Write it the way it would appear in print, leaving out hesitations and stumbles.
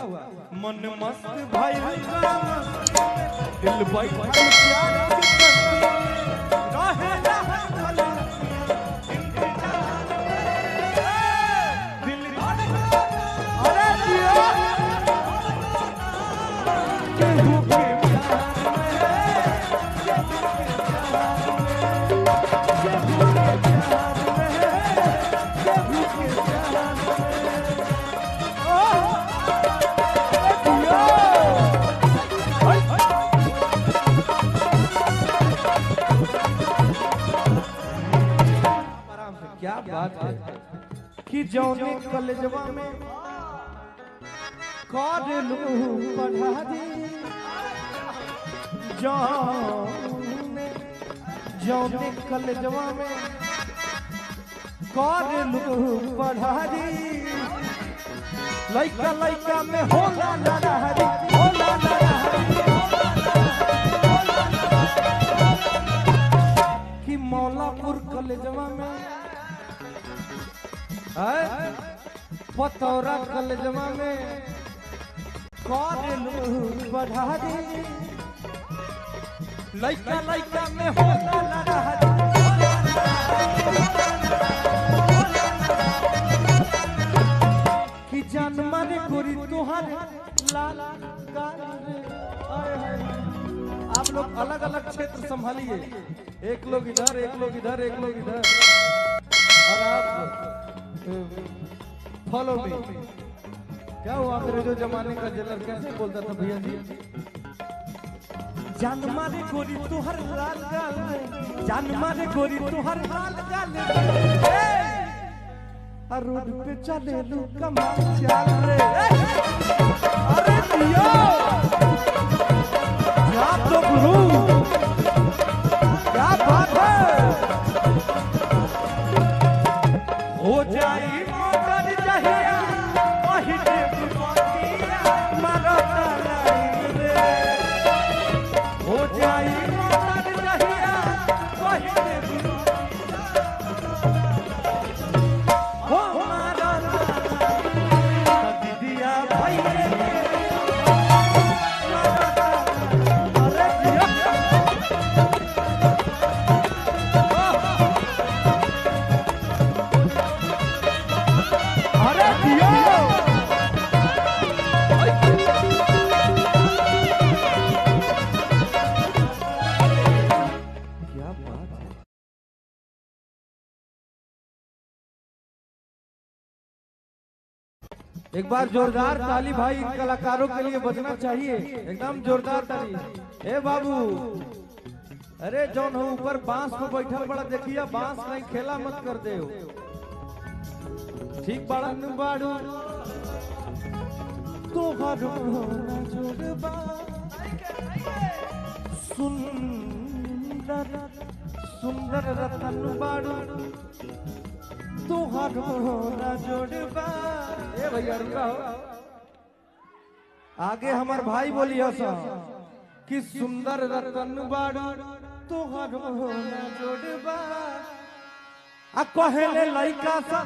हुआ? मन मस्त भइल बा, दिल बैठल प्यार के कश्ती में, रहे रहल इंतजार में, दिल अरे जिया केहू के प्यार में, केहू के प्यार में, केहू के प्यार में, केहू के प्यार में। ओ जिया क्या बात है कि जौने कलेजवा में कर लूं पढ़ा दी, जौने जौने कलेजवा में कर लूं पढ़ा दी, लइका लइका में होला लहरी, होला लहरी, कि मौलापुर कलेजवा में है, पतौरा कलेजवा में कर लूं बढ़ा दी, लइका लइका में होला लहरी, कि जान मारे गोरी तुहार लाल गाल रे। आए हाय, आप लोग अलग अलग क्षेत्र संभालिए, एक लोग इधर, एक लोग इधर, एक लोग इधर, और आप फॉलो मी। क्या हुआ अंग्रेजों जमाने का जेलर कैसे बोलता था भैया जी? जान मारे गोरी तुहर लाल गाल रे, जान मारे गोरी तुहर लाल गाल रे, रोड पे चले लू कमाल चाल रे। अरे दियो क्या तो गुरु, क्या बात है, हो जाई मोटर जहिया पहिले विपतिया मारत लाइन रे, हो जाई मोटर जहिया पहिले विपतिया हो मारत लाइन दीदिया भइले मारत। अरे जिया अरे जिया क्या बात है। एक बार जोरदार ताली भाई इन कलाकारों के लिए बजना चाहिए, एकदम जोरदार ताली। ए बाबू, अरे जौन हो ऊपर बांस पे बैठल बड़ा, देखिया बांस नहीं खेला मत कर दे, ठीक बड़न बाड़ू तोहरो ना जोड़बा, सुंदर सुंदर रतन बाड़ू तोहरो ना जोड़बा। ए भैया रुका हो, आगे हमार भाई बोली हस कि सुंदर रतन बाड़ू तोहरो ना जोड़बा, आ कहेले लइका सा